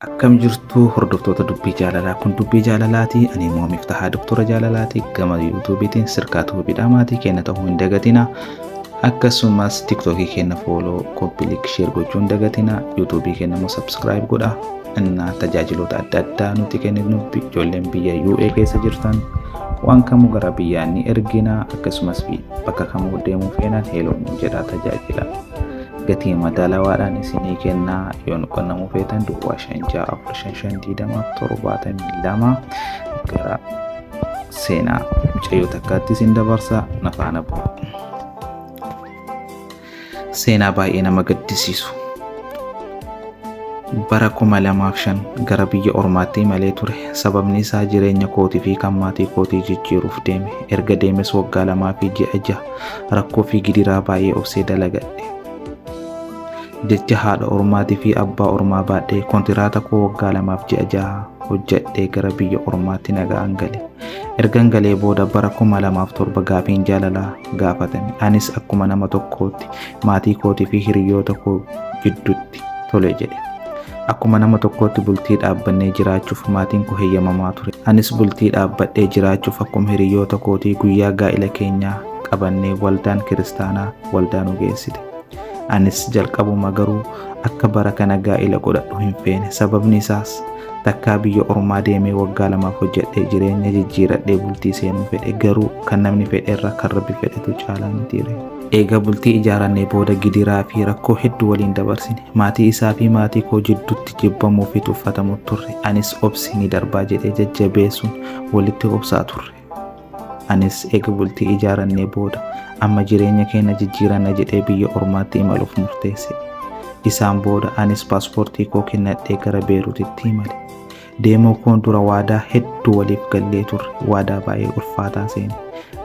Akkam jirtu hordoftoota dubbii jaalalaa? Kun dubbii jaalalaati. Ani immoo Miftahaa Doktora Jaalalaati. Gama yuutuubiitiin sirkaa tuubiidha. Maatii keenya ta'uu hin dagatina. Akkasumas tiktookii keenya follow, copy link, share gochuu hin dagatina. Yuutuubii keenya immoo subscribe godha. Innaa tajaajiloota adda addaa nuti kenninu, ijoolleen biyya UA keessa jirtan waan kamuu gara biyyaa ni ergina. Akkasumas bakka kamuu deemuu feenan hello nu jedhaa, tajaajila gatii madaalawaadhaan isinii kennaa. Yoo nu qunnamuu feetan 0645552072. Gara seenaa mucayyoo takkaatti isin dabarsa, na faana bu'a. Seenaa baay'ee nama gaddisiisu. Bara 2005 gara biyya ormaatti imalee ture. Sababni isaa jireenya kootii fi kan maatii kootii jijjiiruuf deeme. Erga deemes waggaa 2 fi ji'a 6 rakkoo fi gidiraa baay'ee obsee dalagadhe. Jecha haadha ormaatii fi abbaa ormaa baadhee kontiraata koo waggaa 2f ji'a 6 hojjedhee gara biyya ormaatti nagaan gale. Ergan galee booda bara 2007 gaafiin jaalalaa gaafatame. Anis akkuma nama tokkootti maatii kootii fi hiriyoota koo gidduutti tole jedhe. Akkuma nama tokkootti bultii dhaabbannee jiraachuuf maatiin koo heeyyamamaa ture. Anis bultii dhaabbadhee jiraachuuf akkuma hiriyoota kootii guyyaa gaa'ila keenyaa qabannee waldaan kiristaanaa waldaa nu geessite. Anis jalqabuma garuu akka bara kana gaa'ila godhadhu hin feene. Sababni isaas takkaa biyya ormaa deemee waggaa 2f hojjedhee jireenya jijjiiradhee bultii seenuu fedhe. Garuu kan namni fedherra kan Rabbi fedhetu caalaa mitiire. Eega bultii ijaarannee booda gidiraa fi rakkoo hedduu waliin dabarsine. Maatii isaa fi maatii koo jidduutti jibbamuu fi tuffatamuu turre. Anis obsi ni darbaa jedhee jajjabeessuun walitti obsaa turre. Anis eega bultii ijaarannee booda amma jireenya keenya jijjiiranna jedhee biyya ormaatti imaluuf murteesse. Isaan booda anis paaspoortii koo kennadhee gara Beeruutitti imale. Deemuu koon dura waadaa hedduu waliif gallee turre. Waadaa baay'ee ulfaataa seene.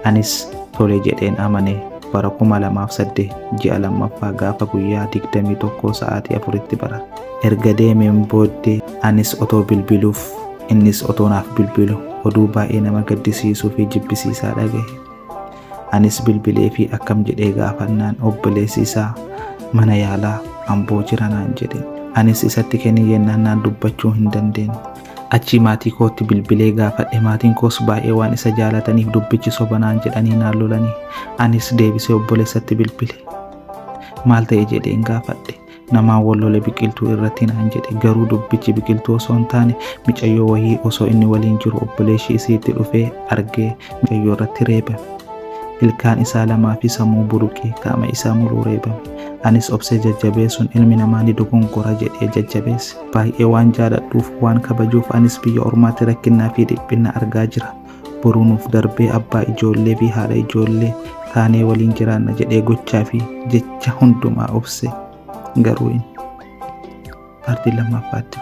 Anis tole jedheen amane. Bara 2008 ji'a lammaffaa gaafa guyyaa 21 sa'aatii 4tti bara. Erga deemeen booddee anis otoo bilbiluuf innis otoo naaf bilbilu oduu baay'ee nama gaddisiisuu fi jibbisiisaa dhagahe. Anis bilbilee fi akkam jedhee gaafannaan obboleessi isaa mana yaalaa Amboo jira naan jedhe. Anis isatti kennii jennaan naan dubbachuu hin dandeenye. Achii maatii kootti bilbilee gaafadhe. Maatiin koos baay'ee waan isa jaalataniif dubbichi soba naan jedhanii naan lolanii. Anis deebisee obboleessatti bilbile. Maal ta'e jedheen gaafadhe. Namaan wal lole biqiltuu irratti naan jedhe. Garuu dubbichi biqiltuu osoo hin taane micayyoo wayii osoo inni waliin jiru obboleessi isiitti dhufee argee micayyoo irratti reebame. Ilkaan isaa lamaa fi sammuu buruqee qaama isaa muluu reebame. Anis obsee jajjabeessuun ilmi namaa ni dogongora jedhee jajjabeesse. Baay'ee waan jaaladhuuf, waan kabajuuf anis biyya ormaatti rakkinnaa fi dhiphinna argaa jira. Boruu nuuf darbee abbaa ijoollee fi haadha ijoollee taanee waliin jiraanna jedhee gochaa fi jecha hundumaa obse. Garuu inni paartii lammaffaatti.